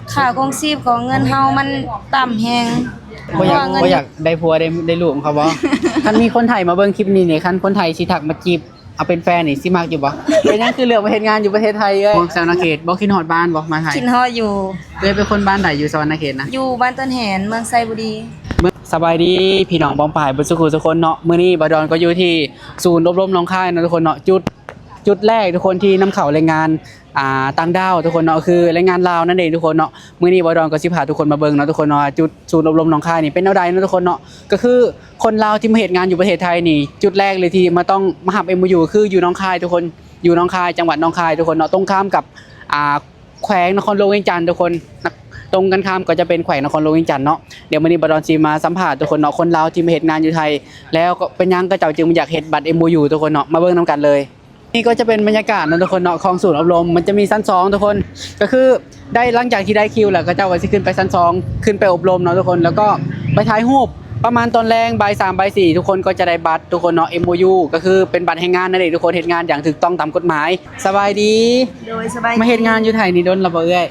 ຄ່າຄອງຊີບຂອງເງິນເຮົາມັນຕ່ຳແຮງ. ບໍ່ຢາກ ເພາະວ່າເງິນ ບໍ່ຢາກໄດ້ຜົວໄດ້ ໄດ້ລູກຂອງເຂົາບໍ່? ຄັນມີຄົນໄທມາເບິ່ງຄລິບນີ້ນີ້ ຄັນຄົນໄທຊິທັກມາຈີບ ເອົາເປັນແຟນນີ້ ຊິມັກຢູ່ບໍ່? ເປັນຫຍັງຄືເລືອກມາເຮັດງານຢູ່ປະເທດໄທເອື້ອຍ? ຂອງສະຫວັນນະເຂດບໍ່? ຄິດຮອດບ້ານບໍ່? ມາໄທ ຄິດຮອດຢູ່. ເອື້ອຍເປັນຄົນບ້ານໃດ ຢູ່ສະຫວັນນະເຂດນະ? ຢູ່ບ້ານຕົ້ນແຫນ ເມືອງໄຊບູລີ. ເມືອງ ສະບາຍດີພີ່ນ້ອງປ້ອງປາຍເບິດສູ່ຄູ່ສູ່ຄົນເນາະ. ມື້ນີ້ບ່າວດອນກໍຢູ່ທີ່ສູນອົບຮົມໜອງຄາຍເນາະທຸກຄົນເນາະ. ຈຸດ ຈຸດແລກທຸກຄົນທີ່ນຳເຂົ້າແຮງງານ ອ່າ ຕ່າງດ້າວທຸກຄົນເນາະ ຄືແຮງງານລາວນັ້ນເອງທຸກຄົນເນາະ. ມື້ນີ້ບ່າວດອນກໍຊິພາທຸກຄົນມາເບິ່ງເນາະທຸກຄົນເນາະ ວ່າຈຸດສູນອົບຮົມໜອງຄາຍນີ້ເປັນແນວໃດເນາະທຸກຄົນເນາະ. ກໍຄືຄົນລາວທີ່ມາເຮັດງານຢູ່ປະເທດໄທນີ້ ຈຸດແລກເລີຍທີ່ມາຕ້ອງມາຮັບເອັມໂອຢູ ຄືຢູ່ໜອງຄາຍທຸກຄົນ ຢູ່ໜອງຄາຍ ຈັງຫວັດໜອງຄາຍທຸກຄົນເນາະ ຕົງຂ້າມກັບ ອ່າ ແຂວງນະຄອນຫຼວງວຽງຈັນທຸກຄົນ. ຕົງກັນຂ້າມກໍຈະເປັນແຂວງນະຄອນຫຼວງວຽງຈັນເນາະ. ດຽວມື້ນີ້ບ່າວດອນຊິມາສຳພາດທຸກຄົນເນາະ ຄົນລາວທີ່ມາເຮັດງານຢູ່ໄທ ແລ້ວກໍເປັນຫຍັງເຂົາເຈົ້າຈຶ່ງຢາກເຮັດບັດເອັມໂອຢູທຸກຄົນເນາະ. ມາເບິ່ງນຳກັນເລີຍ. ນີ້ກໍຈະເປັນບັນຍາກາດເນາະທຸກຄົນເນາະ ຂອງສູນອົບຮົມ ມັນຈະມີຊັ້ນສອງທຸກຄົນ ກໍຄືໄດ້ ຫຼັງຈາກທີ່ໄດ້ຄິວແລ້ວ ເຂົາເຈົ້າກໍຊິຂຶ້ນໄປຊັ້ນສອງ ຂຶ້ນໄປອົບຮົມເນາະທຸກຄົນ ແລ້ວກໍໄປຖ່າຍຮູບ ປະມານຕອນແລງບ່າຍສາມ ບ່າຍສີ່ ທຸກຄົນກໍຈະໄດ້ບັດທຸກຄົນເນາະ ເອັມໂອຢູ ກໍຄືເປັນບັດແຮງງານນັ້ນເອງທຸກຄົນ ເຮັດງານຢ່າງຖືກຕ້ອງຕາມກົດໝາຍ. ສະບາຍດີ. ໂດຍ ສະບາຍດີ. ມາເຮັດງານຢູ່ໄທນີ້ດົນແລ້ວບໍ່ເອື້ອຍ?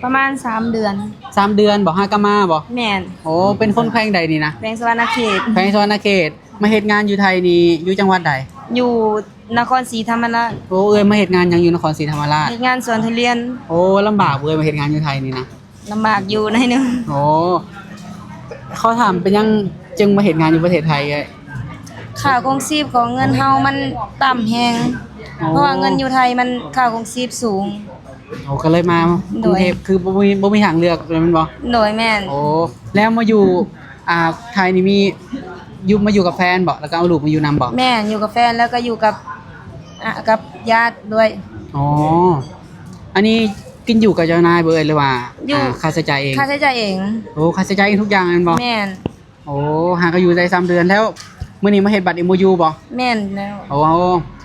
ປະມານສາມເດືອນ. ສາມເດືອນບໍ່? ຫາກະມາບໍ່? ແມ່ນ. ໂອ້ ເປັນຄົນແຂວງໃດນີ້ນະ? ແຂວງສະຫວັນນະເຂດ. ແຂວງສະຫວັນນະເຂດ. ມາເຮັດງານຢູ່ໄທນີ້ ຢູ່ຈັງຫວັດໃດ? ຢູ່ນະຄອນສີທຳມະລາດ. ໂອ້ ເອື້ອຍມາເຮັດງານຫຍັງຢູ່ນະຄອນສີທຳມະລາດ? ເຮັດງານສວນທຸລຽນ. ໂອ້ ລຳບາກບໍ່ເອື້ອຍ ມາເຮັດງານຢູ່ໄທນີ້ນະ? ລຳບາກຢູ່ໜ້ອຍໜຶ່ງ. ໂອ້ ຂໍຖາມເປັນຫຍັງຈຶ່ງມາເຮັດງານຢູ່ປະເທດໄທເອື້ອຍ? ຄ່າຄອງຊີບຂອງເງິນເຮົາມັນຕ່ຳແຮງ. ໂອ້ ເພາະວ່າເງິນຢູ່ໄທມັນຄ່າຄອງຊີບສູງ. ໂອ້ ກໍເລີຍມາ ໂດຍ ກຸງເທບ ຄືບໍ່ມີ ບໍ່ມີທາງເລືອກແມ່ນບໍ່? ໂດຍ ແມ່ນ. ໂອ້ ແລ້ວມາຢູ່ ອ່າ ໄທນີ້ມີ ຢູ່ ມາຢູ່ກັບແຟນບໍ່? ແລ້ວກໍເອົາລູກມາຢູ່ນຳບໍ່? ແມ່ນ ຢູ່ກັບແຟນ ແລ້ວກໍຢູ່ກັບ ອ່າ ກັບຍາດດ້ວຍ. ອໍ ອັນນີ້ກິນຢູ່ກັບເຈົ້ານາຍບໍ່ເອື້ອຍ ຫຼືວ່າ ຢູ່ ອ່າ ຄ່າໃຊ້ຈ່າຍເອງ? ຄ່າໃຊ້ຈ່າຍເອງ. ໂອ້ ຄ່າໃຊ້ຈ່າຍເອງທຸກຢ່າງແມ່ນບໍ່? ແມ່ນ. ໂອ້ ຫາກໍຢູ່ໄດ້ສາມເດືອນແລ້ວ ມື້ນີ້ມາເຮັດບັດເອັມໂອຢູບໍ່? ແມ່ນແລ້ວ. ໂອ້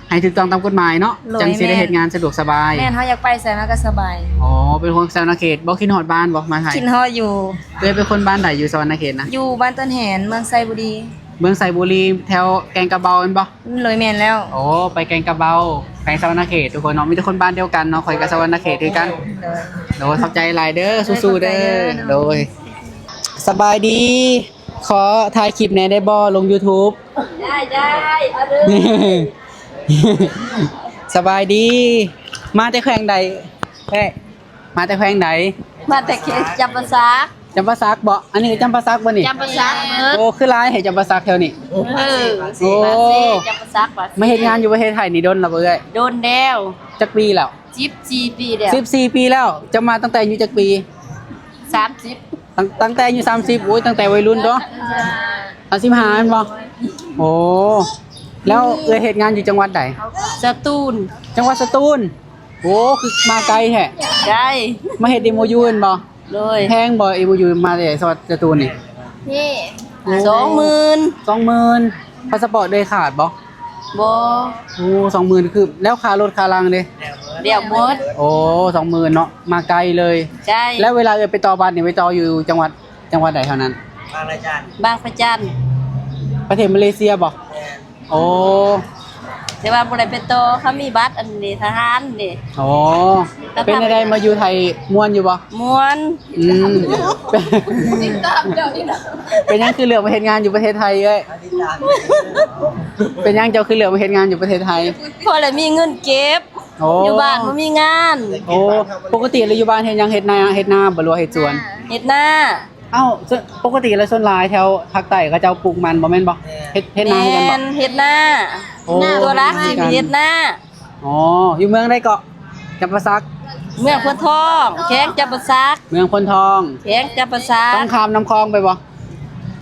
ໃຫ້ຖືກຕ້ອງຕາມກົດໝາຍເນາະ ໂດຍ ຈັ່ງຊິໄດ້ເຮັດງານສະດວກສະບາຍ. ແມ່ນ ເຮົາຢາກໄປໃສມາກໍສະບາຍ. ອໍ ເປັນຄົນສະຫວັນນະເຂດບໍ່? ຄິດຮອດບ້ານບໍ່? ມາໄທ ຄິດຮອດຢູ່. ເອື້ອຍເປັນຄົນບ້ານໃດ ຢູ່ສະຫວັນນະເຂດນະ? ຢູ່ບ້ານຕົ້ນແຫນ ເມືອງໄຊບູລີ. ເມືອງໄຊບູລີ ແຖວແກ່ງກະເບົາແມ່ນບໍ່? ໂດຍ ແມ່ນແລ້ວ. ໂອ້ ໄປແກ່ງກະເບົາ ແຂວງສະຫວັນນະເຂດ ທຸກຄົນເນາະ ມີແຕ່ຄົນບ້ານດຽວກັນເນາະ ຂ້ອຍກໍສະຫວັນນະເຂດຄືກັນ. ໂດຍ ໂດຍ ຂອບໃຈຫຼາຍເດີ ສູ້ໆເດີ. ໂດຍ ສະບາຍດີ. ຂໍຖ່າຍຄລິບແດ່ໄດ້ບໍ່? ລົງຢູທູບ. ໄດ້ ໄດ້ ເອົາເດີ. ສະບາຍດີ. ມາແຕ່ແຂວງໃດ? ເອີຍ ມາແຕ່ແຂວງໃດ? ມາແຕ່ເຂດຈຳປາສັກ. ຈຳປາສັກບໍ່? ອັນນີ້ກໍຈຳປາສັກບໍ່ນີ້? ຈຳປາສັກເບິດ. ໂອ້ ຄືຫຼາຍແທ້ ຈຳປາສັກແຖວນີ້. ເອີ ໂອ້ ປາກເຊ ຈຳປາສັກ ປາກເຊ. ມາເຮັດງານຢູ່ປະເທດໄທນີ້ດົນແລ້ວບໍ່ເອື້ອຍ? ດົນແລ້ວ. ຈັກປີແລ້ວ? ສິບສີ່ປີແລ້ວ. ສິບສີ່ປີແລ້ວ. ເຈົ້າມາຕັ້ງແຕ່ອາຍຸຈັກປີ? ສາມສິບ. ຕັ້ງ ຕັ້ງແຕ່ອາຍຸສາມສິບ. ໂອ້ຍ ຕັ້ງແຕ່ໄວລຸ້ນເນາະ. ສາມສິບຫ້າແມ່ນບໍ່? ໂອ້ ແລ້ວເອື້ອຍເຮັດງານຢູ່ຈັງຫວັດໃດ? ສະຕູນ. ຈັງຫວັດສະຕູນ. ໂອ້ ຄືມາໄກແທ້. ໄກ. ມາເຮັດເອັມໂອຢູແມ່ນບໍ່? ໂດຍ. ແພງບໍ່ເອັມໂອຢູ ມາແຕ່ສະຫວັດສະຕູນນີ້? ນີ້ ໂອ້ ສອງໝື່ນ. ສອງໝື່ນ. ພາສະປອດເອື້ອຍຂາດບໍ່? ບໍ່. ໂອ້ ສອງໝື່ນຄື ແລ້ວຄ່າລົດຄ່າລາງເດ? ແລ້ວໝົດ. ໂອ້ ສອງໝື່ນເນາະ ມາໄກເລີຍ. ໄກ. ແລ້ວເວລາເອື້ອຍໄປຕໍ່ບັດນີ້ ໄປຕໍ່ຢູ່ຈັງຫວັດ ຈັງຫວັດໃດເທົ່ານັ້ນ? ບາງລະຈັນ. ບາງລະຈັນ. ປະເທດມາເລເຊຍບໍ່? ແມ່ນ. ໂອ້ ແຕ່ວ່າບໍ່ໄດ້ໄປຕໍ່ ເຂົາມີບັດອັນນີ້ທະຫານນີ້. ອໍ ເປັນແນວໃດມາຢູ່ໄທ ມ່ວນຢູ່ບໍ່? ມ່ວນ. ອືມ ຕິດຕາມເຈົ້ານີ້ນະ. ເປັນຫຍັງຄືເລືອກມາເຮັດງານຢູ່ປະເທດໄທເອີຍ? ເປັນຫຍັງເຈົ້າຄືເລືອກມາເຮັດງານຢູ່ປະເທດໄທ? ພໍໄດ້ມີເງິນເກັບ. ໂອ້ ຢູ່ບ້ານບໍ່ມີງານ. ໂອ້ ປົກກະຕິແລ້ວຢູ່ບ້ານເຮັດຫຍັງ? ເຮັດນາ ເຮັດນາບໍ່ ຫຼືວ່າເຮັດສວນ? ເຮັດນາ. ອ້າວ ສ່ວນ ປົກກະຕິແລ້ວສ່ວນຫຼາຍແຖວພາກໃຕ້ເຂົາເຈົ້າປູກມັນບໍ່ແມ່ນບໍ່? ເຮັດ ເຮັດນາຄືກັນບໍ່? ແມ່ນ ເຮັດນາ. ໂອ້ ຕົວຫຼັກຊິເຮັດນາ. ອໍ ຢູ່ເມືອງໃດເກາະ? ຈຳປາສັກ. ເມືອງໂພນທອງ ແຂວງຈຳປາສັກ. ເມືອງໂພນທອງ ແຂວງຈຳປາສັກ. ຕ້ອງຂ້າມນ້ຳຄອງໄປບໍ່?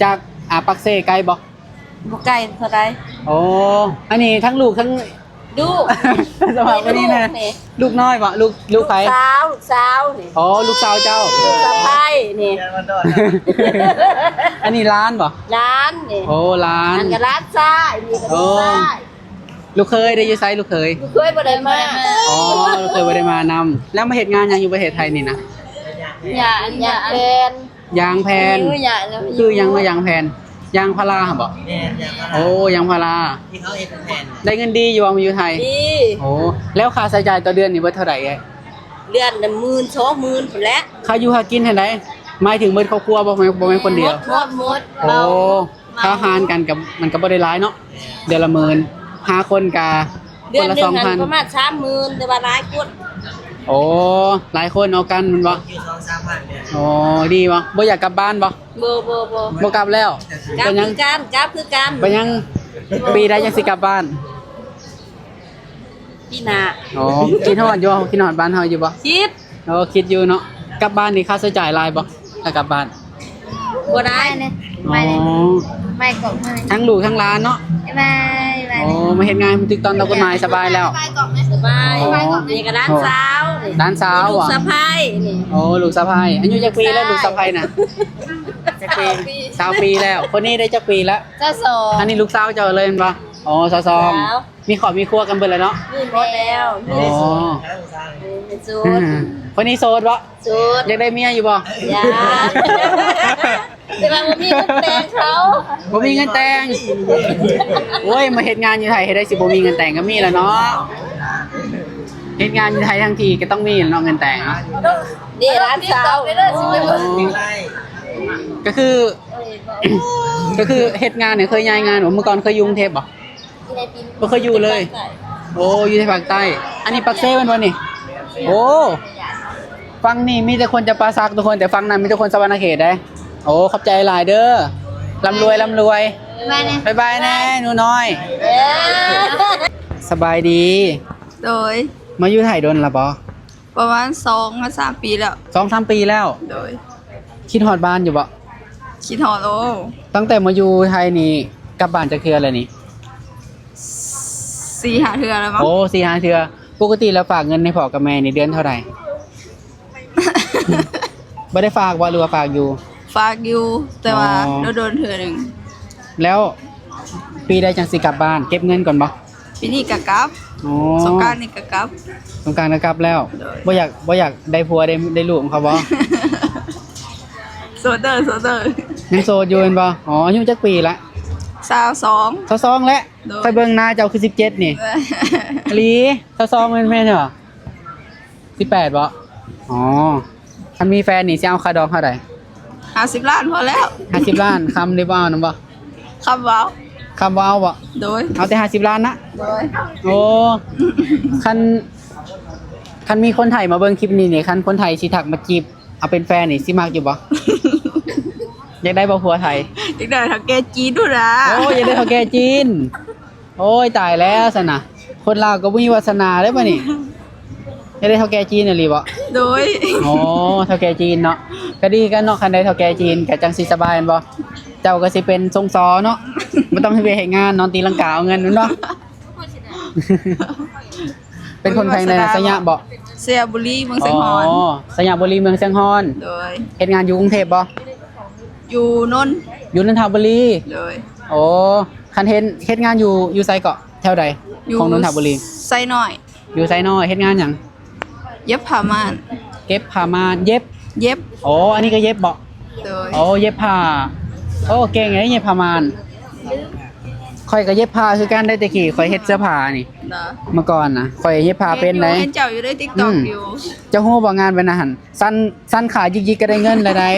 ຈາກ ອ່າ ປາກເຊໄກບໍ່? ບໍ່ໄກເທົ່າໃດ. ໂອ້ ອັນນີ້ທັງລູກທັງ ລູກ ສະພາບນີ້ນະ ລູກນ້ອຍບໍ່? ລູກ ລູກໃຜ? ລູກສາວ ລູກສາວນີ້. ອໍ ລູກສາວເຈົ້າ. ລູກສະໃພ້ນີ້. ອັນນີ້ຫຼານບໍ່? ຫຼານນີ້. ໂອ້ ຫຼານ. ອັນກໍຫຼານຊາຍ ນີ້ກໍລູກຊາຍ. ໂອ້ ລູກເຂີຍເດ ຢູ່ໃສລູກເຂີຍ? ລູກເຂີຍບໍ່ໄດ້ມາ. ອໍ ລູກເຂີຍບໍ່ໄດ້ມານຳ. ແລ້ວມາເຮັດງານຫຍັງຢູ່ປະເທດໄທນີ້ນະ? ຢາ ອັນຢາ ຢາງແຜ່ນ. ຢາງແຜ່ນ. ຄືຫຍັງເນາະ ຢາງແຜ່ນ? ຢາງພາລາຫັ້ນບໍ່? ແມ່ນ ຢາງພາລາ. ໂອ້ ຢາງພາລາ. ທີ່ເຂົາເຮັດເປັນແຜ່ນ. ໄດ້ເງິນດີຢູ່ບໍ່ ມາຢູ່ໄທ? ດີ. ໂອ້ ແລ້ວຄ່າໃຊ້ຈ່າຍຕໍ່ເດືອນນີ້ເບິດເທົ່າໃດເອີຍ? ເດືອນລະໝື່ນ ສອງໝື່ນພຸ້ນແຫຼະ. ຄ່າຢູ່ຄ່າກິນຫັ້ນໃດ? ໝາຍເຖິງເບິດຄອບຄົວບໍ່? ບໍ່ແມ່ນ ບໍ່ແມ່ນຄົນດຽວ? ໝົດ ໝົດ ໝົດ. ໂອ້ ເບົາ. ຄ່າອາຫານກັນກໍ ມັນກໍບໍ່ໄດ້ຫຼາຍເນາະ ເດືອນລະໝື່ນ. ຫ້າຄົນກໍ ເດືອນໜຶ່ງຫັ້ນ ຄົນລະສອງພັນ ປະມານສາມໝື່ນ ແຕ່ວ່າຫຼາຍຄົນ. ໂອ້ ຫຼາຍຄົນເອົາກັນແມ່ນບໍ່? ຢູ່ສອງສາມພັນເດືອນ. ໂອ້ ດີບໍ່? ບໍ່ຢາກກັບບ້ານບໍ່? ບໍ່ ບໍ່ ບໍ່ ບໍ່ກັບແລ້ວ. ກັບຄືກັນ ເປັນຫຍັງ? ກັບຄືກັນ. ເປັນຫຍັງ? ປີໃດຈັ່ງຊິກັບບ້ານ? ປີໜ້າ. ອໍ ຄິດຮອດຢູ່ ຄິດຮອດບ້ານເຮົາຢູ່ບໍ່? ຄິດ. ໂອ້ ຄິດຢູ່ເນາະ. ກັບບ້ານນີ້ຄ່າໃຊ້ຈ່າຍຫຼາຍບໍ່ ຖ້າກັບບ້ານ? ບໍ່ໄດ້. ອໍ ໄປເລີຍ ໄປເລີຍ ໄປເກາະເມືອງ ທັງລູກທັງຫຼານເນາະ. ບາຍບາຍ. ໂອ້ ມາເຮັດງານຖືກຕ້ອງຕາມກົດໝາຍ ສະບາຍແລ້ວ. ສະບາຍ. ອໍ ນີ້ກໍຫຼານສາວ ນີ້ຫຼານສາວ ລູກສະໃພ້ນີ້. ໂອ້ ລູກສະໃພ້. ອາຍຸຈັກປີແລ້ວ ລູກສະໃພ້ນະ? ຈັກປີ? ຊາວປີແລ້ວ. ຄົນນີ້ໄດ້ຈັກປີລະ? ຊາວສອງ. ອັນນີ້ລູກສາວເຈົ້າເລີຍແມ່ນບໍ່? ອໍ ຊາວສອງ. ມີຄອບມີຄົວກັນເບິດແລ້ວເນາະ? ມີໝົດແລ້ວ. ມີແຕ່ໂສດ. ອໍ ມີໂສດ. ຄົນນີ້ໂສດບໍ່? ໂສດ. ຢາກໄດ້ເມຍຢູ່ບໍ່? ຢາກ ແຕ່ວ່າບໍ່ມີເງິນແຕ່ງເຂົາ. ບໍ່ມີເງິນແຕ່ງ. ໂອ້ຍ ມາເຮັດງານຢູ່ໄທເຮັດໄດ້ ຊິບໍ່ມີເງິນແຕ່ງກໍມີແລ້ວເນາະ. ເຮັດງານຢູ່ໄທທັງທີກໍຕ້ອງມີແຫຼະເນາະ ເງິນແຕ່ງເນາະ. ນີ້ຫຼານສາວ. ອໍ ກໍຄື ກໍຄືເຮັດງານນີ້ເຄີຍຍ້າຍງານບໍ່? ເມື່ອກ່ອນເຄີຍຢູ່ກຸງເທບບໍ່? ບໍ່ເຄີຍຢູ່ເລີຍ. ໂອ້ ຢູ່ໃນພາກໃຕ້. ອັນນີ້ປາກເຊແມ່ນບໍ່ນີ້? ໂອ້ ຝັ່ງນີ້ມີແຕ່ຄົນຈຳປາສັກທຸກຄົນ ແຕ່ຝັ່ງນັ້ນມີແຕ່ຄົນສະຫວັນນະເຂດເດ້. ໂອ້ ຂອບໃຈຫຼາຍເດີ. ລ່ຳລວຍ ລ່ຳລວຍ. ບາຍບາຍແນ່ ໜູນ້ອຍ. ສະບາຍດີ. ໂດຍ. ມາຢູ່ໄທດົນລະບໍ່? ປະມານສອງຫາສາມປີແລ້ວ. ສອງສາມປີແລ້ວ. ໂດຍ. ຄິດຮອດບ້ານຢູ່ບໍ່? ຄິດຮອດ. ໂອ້ ຕັ້ງແຕ່ມາຢູ່ໄທນີ້ ກັບບ້ານຈັກເທື່ອແລ້ວນີ້? ສີ່ຫ້າເທື່ອແລ້ວມັ້ງ. ໂອ້ ສີ່ຫ້າເທື່ອ. ປົກກະຕິແລ້ວຝາກເງິນໃຫ້ພໍ່ກັບແມ່ນີ້ເດືອນເທົ່າໃດ? ບໍ່ໄດ້ຝາກບໍ່ ຫຼືວ່າຝາກຢູ່? ຝາກຢູ່ ແຕ່ວ່າ ອໍ ດົນໆເທື່ອໜຶ່ງ. ແລ້ວປີໃດຈັ່ງຊິກັບບ້ານ? ເກັບເງິນກ່ອນບໍ່? ປີນີ້ກະກັບ. ອໍ ສົງການນີ້ກະກັບ. ສົງການກະກັບແລ້ວ. ໂດຍ. ບໍ່ຢາກ ບໍ່ຢາກໄດ້ຜົວໄດ້ ໄດ້ລູກນຳເຂົາບໍ່? ໂສດເດີ ໂສດເດີ. ຍັງໂສດຢູ່ແມ່ນບໍ່? ອໍ ອາຍຸຈັກປີລະ? ຊາວສອງ. ຊາວສອງແຫຼະ. ໂດຍ. ຂ້ອຍເບິ່ງໜ້າເຈົ້າຄືສິບເຈັດນີ້. ອີ່ຫຼີ? ຊາວສອງແມ່ນ ແມ່ນຫວາ? ສິບແປດບໍ່? ອໍ ຄັນມີແຟນນີ້ຊິເອົາຄ່າດອງເທົ່າໃດ? ຫ້າສິບລ້ານພໍແລ້ວ. ຫ້າສິບລ້ານ. ຄຳນີ້ບໍ່ເອົານຳບໍ່? ຄຳບໍ່ເອົາ. ຄຳບໍ່ເອົາບໍ່? ໂດຍ. ເອົາແຕ່ຫ້າສິບລ້ານນະ? ໂດຍ. ໂອ້ ຄັນ ຄັນມີຄົນໄທມາເບິ່ງຄລິບນີ້ນີ້ ຄັນຄົນໄທຊິທັກມາຈີບ ເອົາເປັນແຟນນີ້ຊິມັກຢູ່ບໍ່? ຢາກໄດ້ບໍ່ຜົວໄທ? ຢາກໄດ້ເຖົ້າແກ່ຈີນພຸ້ນນະ. ໂອ້ ຢາກໄດ້ເຖົ້າແກ່ຈີນ. ໂອ້ຍ ຕາຍແລ້ວຊັ້ນນະ. ຄົນລາວກໍບໍ່ມີວາສະໜາເດ້ບາດນີ້. ຢາກໄດ້ເຖົ້າແກ່ຈີນອີ່ຫຼີບໍ່? ໂດຍ. ໂອ້ ເຖົ້າແກ່ຈີນເນາະ. ກໍດີຄືກັນເນາະ ຄັນໄດ້ເຖົ້າແກ່ຈີນກໍຈັ່ງຊິສະບາຍແມ່ນບໍ່? ເຈົ້າກໍຊິເປັນຊົງຊໍເນາະ. ບໍ່ຕ້ອງເຮັດວຽກເຮັດງານ ນອນຕີລັງກາເອົາເງິນແມ່ນບໍ່? ເປັນຄົນແຂວງໃດນະ? ໄຊຍະບໍ່? ໄຊຍະບູລີ ເມືອງຊຽງຮອນ. ອໍ ໄຊຍະບູລີ ເມືອງຊຽງຮອນ. ໂດຍ. ເຮັດງານຢູ່ກຸງເທບບໍ່? ຢູ່ນົນ ຢູ່ນົນທະບູລີ. ໂດຍ. ໂອ້ ຄັນເຮັດ ເຮັດງານຢູ່ ຢູ່ໃສເກາະ? ແຖວໃດ ຢູ່ຂອງນົນທະບູລີ? ໄຊນ້ອຍ. ຢູ່ໄຊນ້ອຍ. ເຮັດງານຫຍັງ? ເຢັບຜ້າມ່ານ. ເກັບຜ້າມ່ານ. ເຢັບ ເຢັບ. ໂອ້ ອັນນີ້ກໍເຢັບບໍ່? ໂດຍ. ໂອ້ ເຢັບຜ້າ. ໂອ້ ເກັ່ງເດ້ເຢັບຜ້າມ່ານ. ຂ້ອຍກໍເຢັບຜ້າຄືກັນໄດ໋ ແຕ່ກີ້ຂ້ອຍເຮັດເສື້ອຜ້ານີ້. ເນາະ. ເມື່ອກ່ອນນະ ຂ້ອຍເຢັບຜ້າເປັນໄດ໋. ເຫັນຢູ່ ເຫັນເຈົ້າຢູ່ໃນຕິກຕັອກຢູ່. ເຈົ້າຮູ້ບໍ່ ງານແບບນັ້ນຫັ້ນ ສັ່ນ ສັ່ນຂາຢິກໆກໍໄດ້ເງິນແລ້ວໄດ໋.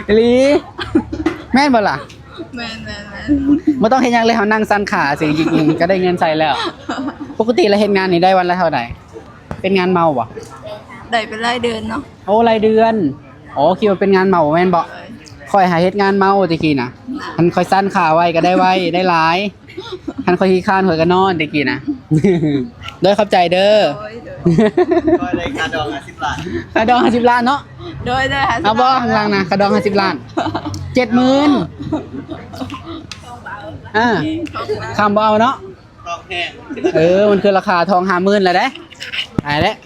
ອີ່ຫຼີ ແມ່ນບໍ່ລະ? ແມ່ນໆໆ. ບໍ່ຕ້ອງເຮັດຫຍັງເລີຍ ເຮົານັ່ງສັ່ນຂາຊື່ຍິງໆກໍໄດ້ເງິນໃສ່ແລ້ວ. ປົກກະຕິລະເຮັດງານນີ້ໄດ້ວັນລະເທົ່າໃດ? ເປັນງານເໝົາບໍ່? ໄດ້ເປັນລາຍເດືອນເນາະ. ໂອ້ ລາຍເດືອນ. ໂອ້ ຄິດວ່າເປັນງານເໝົາແມ່ນບໍ່? ໂດຍ. ຂ້ອຍຫາເຮັດງານເໝົາແຕ່ກີ້ນະ. ຄັນຂ້ອຍສັ່ນຂາໄວກໍໄດ້ໄວ ໄດ້ຫຼາຍ. ຄັນຂ້ອຍຂີ້ຄ້ານຂ້ອຍກໍນອນແຕ່ກີ້ນະ. ໂດຍ ຂອບໃຈເດີ. ໂດຍ ໂດຍ. ຂ້ອຍໄດ້ຄ່າດອງຫ້າສິບລ້ານ. ຄ່າດອງຫ້າສິບລ້ານເນາະ. ໂດຍ ໂດຍ. ຫ້າສິບ ເອົາບໍ່ ລ້ານ ຂ້າງຫຼັງນະ ຄ່າດອງຫ້າສິບລ້ານ? ເຈັດໝື່ນ. ອ່າ ຄຳບໍ່ເອົາເນາະ. ເອີ ມັນຄືລາຄາທອງຫ້າໝື່ນແລ້ວເດ້. ຕາຍແລ້ວ.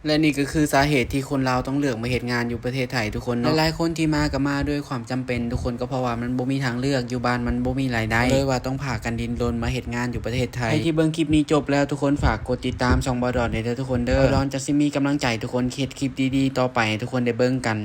ແລະນີ້ກໍຄືສາເຫດທີ່ຄົນລາວຕ້ອງເລືອກມາເຮັດງານຢູ່ປະເທດໄທທຸກຄົນເນາະ. ຫຼາຍໆຄົນທີ່ມາກໍມາດ້ວຍຄວາມຈຳເປັນທຸກຄົນ ກໍເພາະວ່າມັນບໍ່ມີທາງເລືອກ, ຢູ່ບ້ານມັນບໍ່ມີລາຍໄດ້ ກໍເລີຍວ່າຕ້ອງພາກັນດີ້ນລົນມາເຮັດງານຢູ່ປະເທດໄທ. ໃຜທີ່ເບິ່ງຄລິບນີ້ຈົບແລ້ວ ທຸກຄົນຝາກກົດຕິດຕາມຊ່ອງບ່າວດອນແດ່ເດີທຸກຄົນເດີ. ບ່າວດອນຈະຊິມີກຳລັງໃຈທຸກຄົນເຮັດຄລິບດີໆຕໍ່ໄປໃຫ້ທຸກຄົນໄດ້ເບິ່ງກັນ.